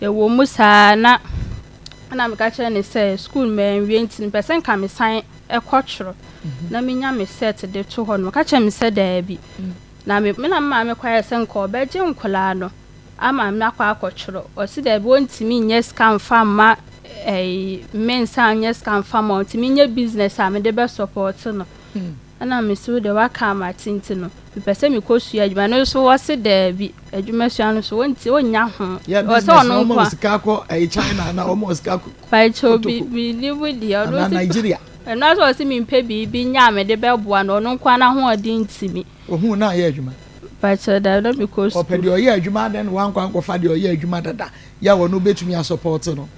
Ɛwɔ mu saa na ɛna meka kyerɛ ne sɛ school manwie nti mepɛ sɛ nka mesan ɛkɔtwerɛ na menya me cert de to hɔ no. Ɔka kyerɛ me sɛ daabi. Na me na me maame kɔyɛ sɛ nka ɔbɛgye nkɔlaa no ama me akɔ akɔtwerɛ. Ɔsi daabi, wɔntumi nyɛ sika mfa mma ɛyi, me nsa nyɛ sika mfa ma, ɔntumi nyɛ business a mede bɛ support no. Ɛna mesi wo deɛ waka ama te nti no mepɛ sɛ mekɔsua adwuma no nso. Wɔse daabi, adwuma sua no so wɔnti wɔnnya ho. Yɛ ɔsɛ business na ɔno wɔn nko a sika akɔ ɛyɛ China na wɔn sika kɔ pakyɛw bi menim deɛ ɔno anaa si Nigeria. Ɛno nso ɔse mempɛ biribi nya a mede bɛboa no, ɔno nko ara n'ahoɔden ntimi. Ohun na ayɛ adwuma. Pakyɛw da na mekɔ Ɔpɛ sukuu. Deɛ ɔyɛ adwuma adan na wankɔ ankɔfa deɛ ɔyɛ adwuma dada yɛ a wɔn bɛtumi asupport no.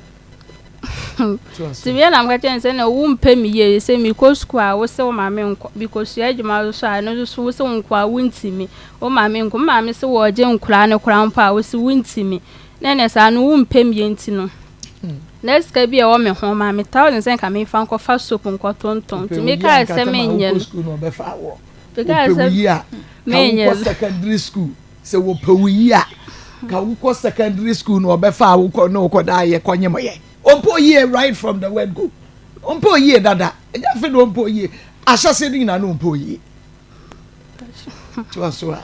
To aso. Nti wie na meka kyerɛ no sɛ na wompɛ me yie sɛ mekɔ sukuu a wo sɛ wo maame nkɔ, mekɔsua adwuma so a ɛno nso so wo sɛ wo nko a wontimi, wo maame nkɔ, me maame sɛ wɔɔgye nkoraa no koraa mpo a wo sɛ wontimi, na ɛnɛ saa no wompɛ me yie. Nti no na sika bi a ɛwɔ me ho ma me 1,000 sɛ nka memfa nkɔfa soap nkɔtontɔn, nti mekaa sɛ menyɛ no. School na ɔbɛfa awɔ. Mekaa Wopɛ wo sɛ yie a ka menyɛ wokɔ no. Secondary school sɛ wɔpɛ wo yie a ka wokɔ secondary school na ɔbɛfa a wokɔ na wokɔ da ayɛ kɔnyem yɛ. Ɔmpɛ yie right from the word go. Ɔmpɛ yie dada, ɛnyɛ afei na ɔmpɛ yie. Ahyɛse no nyinaa na ɔmpɛ yie. To aso a.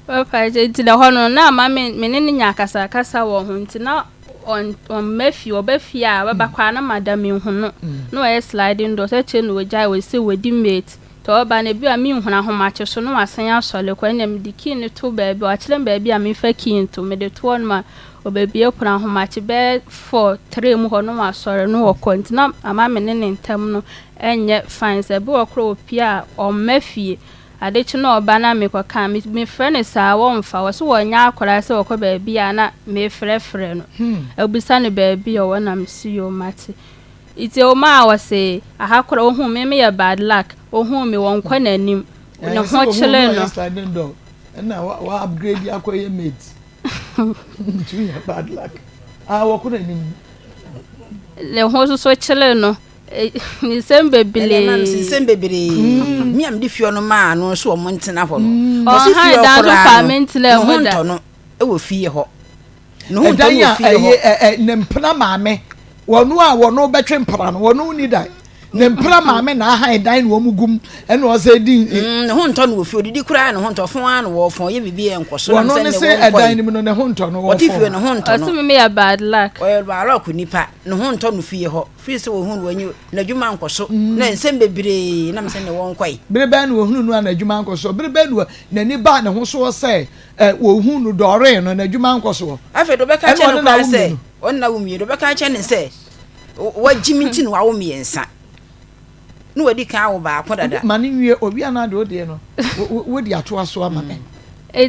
Papa, nti na hɔ no na ama me ne ne nya akasakasa wɔ ho, nti na ɔmma fie. Ɔba fie a ɔbɛba kɔ a na mada me hu no na ɔyɛ sliding door sɛ kyerɛ na ogyae wɔ sɛ wɔdi mate, nti ɔba no ebi a menhunu ahomakye so na wasan asɔre kɔ. Ɛna mede key no to baabi, ɔkyerɛ me baabi a memfa key nto. Mede to hɔ nom a ɔbɛbie pono ahomakye bɛyɛ 4, 3 mu hɔ na wasɔre na wɔkɔ, nti na ama me ne ne ntam no ɛnyɛ fine. Sɛ ebi wɔ korɔ opie a ɔmma fie, adekye na ɔba na mekɔka mefrɛ no saa wɔmfa wɔ so. Wɔnyɛ akwaraa sɛ wɔkɔ baabi a na mefrɛfrɛ no abisa no baabi a ɔwɔ na mesi yɛ mate. Nti ɔma a wɔse aha korɔ ohun me meyɛ bad luck, ohun me wɔnkɔ n'anim ne ho kyerɛ no. Sliding door ɛna wa upgrade akɔyɛ mate nti yɛ bad luck a wɔkɔ n'anim. Ne ho nso so kyerɛ no nsɛm bebree. Ɛnna nsɛm bebree mi a mede fie no maa no so ɔmo ntena hɔ no. Ɔsi Ɔhan fie hɔ dan so koraa fa no me ntena ne ho mu da. ntɔ no ɛwɔ fie hɔ, ne ho ntɔ Ɛdan no a wɔ fie hɔ. Ɛyɛ ɛ ɛ ne mpena maame wɔn a wɔn bɛtwe mpena no, wɔn ni dan. Ne mpena maame na ahan dan na wɔn gum ɛna ɔsɛ di. Ne ho ntɔ no wɔ fie, odidi koraa ne ho ntɔ fon ara na wɔfɔn yɛ biribi yɛ nkɔ so. Wɔn ne se ɛdan no mu no ne ho ntɔ no. Ɔte fie wɔfɔn. ne ho ntɔ Ɔsi no. me meyɛ bad luck. Ɔyɛ bad luck nipa, ne ho ntɔ no fie hɔ firi sɛ wɔhu no wɔnyi n'adwuma nkɔ so na nsɛm bebree nam sɛ ne wɔn kɔe. Bere bɛn na wɔhunu no a n'adwuma nkɔ so? Bere bɛn na n'ani baa ne ho soɔ sɛ ɛ wɔhu no dɔɔre no n'adwuma nkɔ soɔ? Afei de ɔbɛka Ɛna kyerɛ ɔne no n'awo koraa sɛ mmienu. Ɔne n'awo mmienu, ɔbɛka kyerɛ ne sɛ wagyi me nti na wawo mmiɛnsa na wadi kan awo baako dada. Ma ne nwie owi anaa deɛ ɔdeɛ no wodi atoa so ama me.